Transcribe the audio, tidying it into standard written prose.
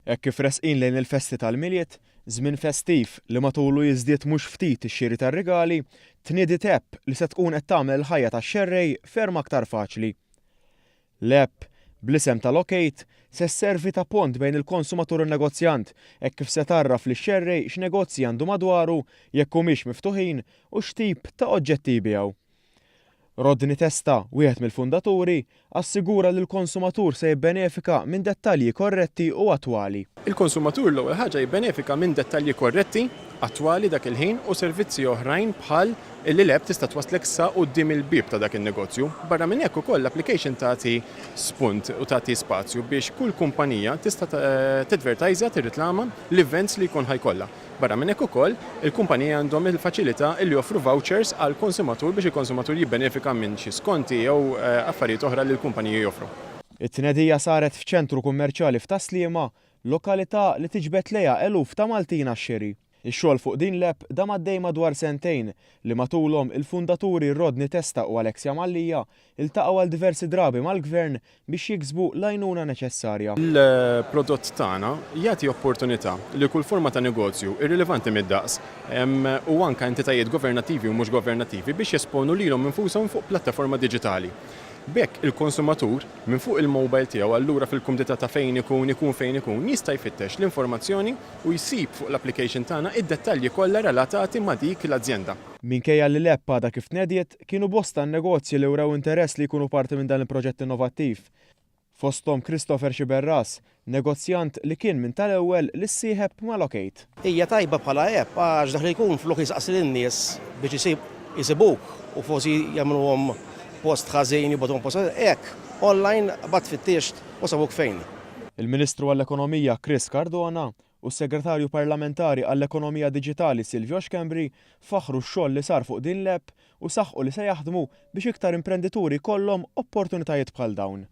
Hekk kif resqin lejn il-festi tal-Milied, żmien festiv li matulu jiżdied mhux ftit ix-xiri tar-rigali, tniediet app li se tkun qed tagħmel il-ħajja tax-xerrej ferm aktar faċli. L-app, bl-isem ta' Locate, se sservi ta' pont bejn il-konsumatur u n-negozjant hekk kif se tgħarraf lix-xerrej x'negozji għandu madwaru, jekk humiex miftuħin u x'tip ta' oġġetti jbigħu. Rodney Testa, wieħed mill-fundaturi, assigura li l-konsumatur se jibbenefika minn dettalji korretti u attwali. Il-konsumatur l-ewwel ħaġa jibbenefika minn dettalji korretti, attwali dak il-ħin u servizzi oħrajn bħal illi l-app tista' twasslek sa quddiem il-bieb ta' dak in-negozju. Barra minn hekk ukoll l-application tagħti spunt u tagħti spazju biex kull kumpanija tista' tadvertajżja, tirriklama l-events li jkun ħa jkollha. Barra minn hekk ukoll, il-kumpaniji għandhom il-faċilità li joffru vouchers għall-konsumatur biex il-konsumatur jibbenefika minn xi skonti jew affarijiet oħra li l-kumpaniji joffru. It-tnedija saret f'ċentru kummerċjali f'Tas-Sliema, lokalità li tiġbed lejha eluf ta' Maltin għax-xiri. Ix-xogħol fuq din l-app dam għaddej madwar sentejn, li matulhom il-fundaturi Rodney Testa u Alexia Mallia ltaqgħu għal diversi drabi mal-Gvern biex jiksbu l-għajnuna neċessarja. Il-prodott tagħna jagħti opportunità lil kull forma ta' negozju, irrilevanti mid-daqs, u anke entitajiet governattivi u mhux governattivi biex jesponu lilhom infushom fuq plattaforma diġitali. B'hekk il-konsumatur, minn fuq il-mobile tiegħu allura fil-kumdità ta' fejn ikun, ikun fejn ikun, jista' jfittex l-informazzjoni u jsib fuq l-application tagħna id-dettalji kollha relatati ma' dik l-azjenda. Minkejja li l-app għadha kif tnediet, kienu bosta n-negozji li wrew interess li jkunu parti minn dan il-proġett innovattiv. Fosthom Christopher Sciberras, negozjant li kien minn tal-ewwel li ssieħeb ma' Locate. Hija tajba bħala app għax dak li jkun flok jistaqsi lin-nies biex isib isibuk u forsi jagħmluhom post ħażin jibgħatuhom post ħażin, hekk online qbadt fittixt u sabuk fejn. Il-Ministru għall-Ekonomija Chris Cardona u s-Segretarju Parlamentari għall-Ekonomija Diġitali Silvio Schembri faħħru x-xogħol li sar fuq din l-app u saħqu li se jaħdmu biex iktar imprendituri jkollhom opportunitajiet bħal dawn.